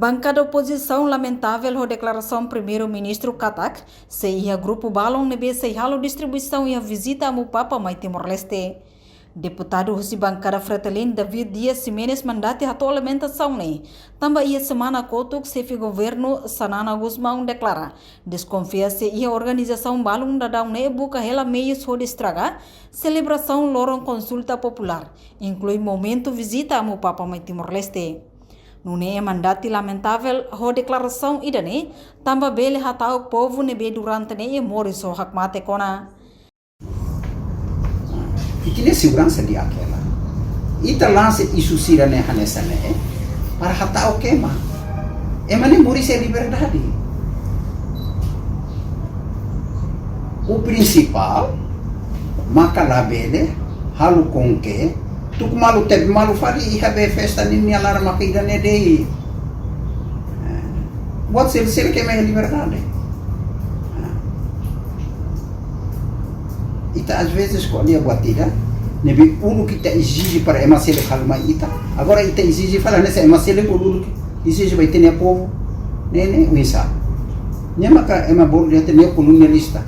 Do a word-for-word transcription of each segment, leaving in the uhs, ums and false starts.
Bankada opozisaun lamentavel ho deklarasaun Primeiru-Ministru katak sei iha grupu balun ne'ebé sei halo distribuisaun iha vizita Amu Papa mai Timor-Leste. Deputadu husi bankada Fretilin, David Dias Ximenes, mandati hato'o lamentasaun ne'e, tanba iha semana kotuk Xefe Governu Xanana Gusmão deklara deskonfia se iha organizasaun balun daudaun ne'e buka hela meius hodi estraga selebrasaun loron konsulta populár, inklui momentu vizita Amu Papa mai Timor-Leste. Nune'e mandati lamentavel ho deklarasaun ida-ne'e, tanba bele hata'uk povu ne'ebé durante ne'e moris ho hakmatek ona. Ita-nia seguransa di'ak hela. Ita lansa isu sira-ne'e hanesan ne'e para hata'uk ema. Ema ne'e moris iha liberdade. O prinsipál maka labele halo konke, tuku malu, tebe malu fali iha be festa ninia laran maka ida-ne'e de'it. Eh, buat sira-sira ke ema iha liberdade. Eh. Ita às vezes ko'alia buat ida ne'ebé uluk ita ezije para ema seluk halo mai ita. Agora ita ezije fali hanesan ema seluk uluk ezije ba ita-nia povu. Ne'e, ne'e oinsá? Ne'e maka ema bolu dehan neokolonialista.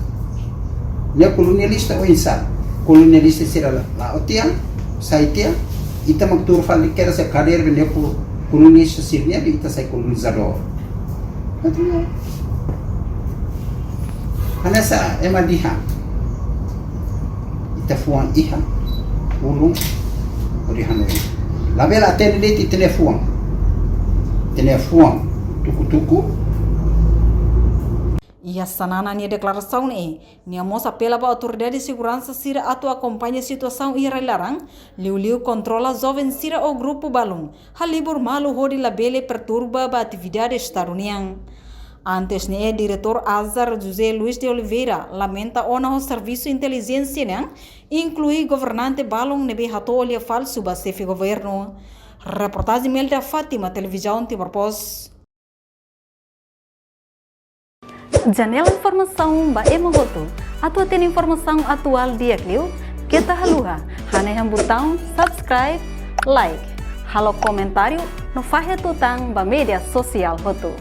Neokolonialista oinsá? Kolonialista sira la, la'o tiha, sai tiha, ita mak tuur fali kedas iha kadeira be neokolonialista sira-nian be ita sai kolonizadór. Atu ya. Hanesan ema dehan. Ita fuan iha, ulun hodi hanoin. Labele atende de'it ita-nia fuan. Ita-nia fuan tuku-tuku. Iha Xanana nia deklarasaun ne'e, nia mós apela ba autoridade seguransa sira atu akompaña situasaun iha rai-laran, liuliu kontrola joven sira ou grupu balun, halibur malu hodi labele perturba ba atividade Estadu nian. Antes ne'e, Diretór Azar José Luis de Oliveira lamenta ona ho servisu intelijénsia nian, inklui governante balun ne'ebé hato'o lia falsu ba Xefe Governu. Reportajen Melda Fátima, Televizaun Timor Post. Janela informasaun ba ema hotu. Atu hatene informasaun atuál di'ak liu, keta haluha hanehan butaun subscribe, like, halo komentáriu no fahe tutan ba média sosiál hotu.